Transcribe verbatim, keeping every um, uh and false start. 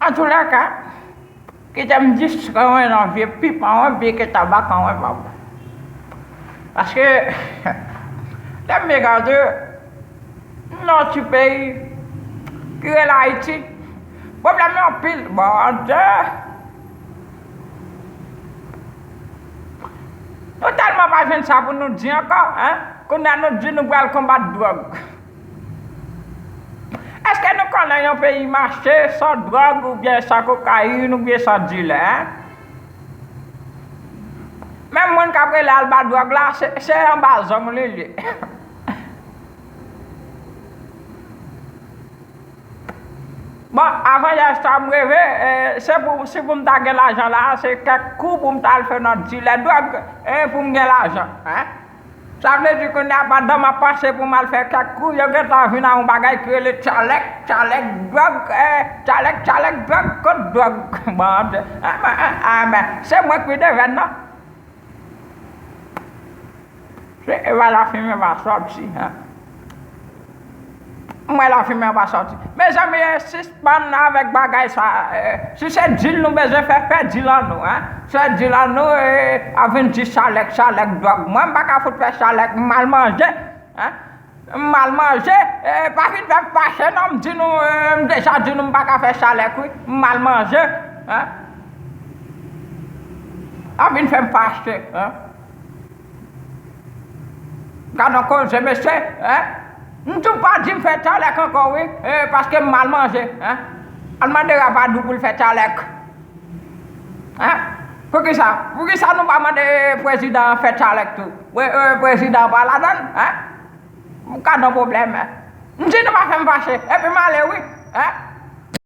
Antoulèka, kite m distrè w nan vye piman w, vye ke tabak an w, pa bon. Paske, lè m byen gade, m nan yon ti peyi ki rele Ayiti, pwoblèm yo anpil. Bondye! Nou tèlman pa jwenn sa pou nou di ankò, en? Kounye a nou di nou pral konbat dwòg. Èske nou konnen yon peyi mache san dwòg oubyen san kokayin oubyen san dilè, en? Menm moun k ap rele al ba dwòg la, se, se anba zong li ye. Bon, avan yè sa m reve, eh, se pou, si pou m ta gen lajan la, se kèk kou pou m ta al fè nan dilè dwòg, eh, pou m gen lajan, en. Sa vle di kounye a, pandan m ap panse pou m al fè kèk kou, yo gentan vin ak yon bagay ki rele tchalèk, tchalèk dwòg, eh, tchalèk, tchalèk dwòg, kot dwòg? Bon, eh, ben, eh, eh, ben, se mwen k pi devèn, non? Se eva lafimen pa sòti, en. M wè lafimen pa sòti. Mezanmi, eh, sispann avèk bagay sa, eh, si se dil nou bezwen fè, fè dil an nou, en. Fè dil an nou, eh, ap vin di chalèk, chalèk dwòg. Mwen, m pa ka fout fè chalèk, m mal manje, en. M mal manje, eh, pa vin fè m fache, non, m di nou, eh, m deja di nou m pa ka fè chalèk, wi. M mal manje, en. Pa vin fè m fache, en. Gad yon koze, mesye, en. M tou pa di m fè tchalèk ankò, wi, eh, paske m mal manje, en. Al mande Rapadou pou l fè tchalèk. En? Poukisa? Poukisa nou pa mande prezidan an fè tchalèk tou? Pre-, eh, prezidan an pa ladann, en? Gad yon pwoblèm, en. M di nou pa fè m fache, epi m ale, wi, en.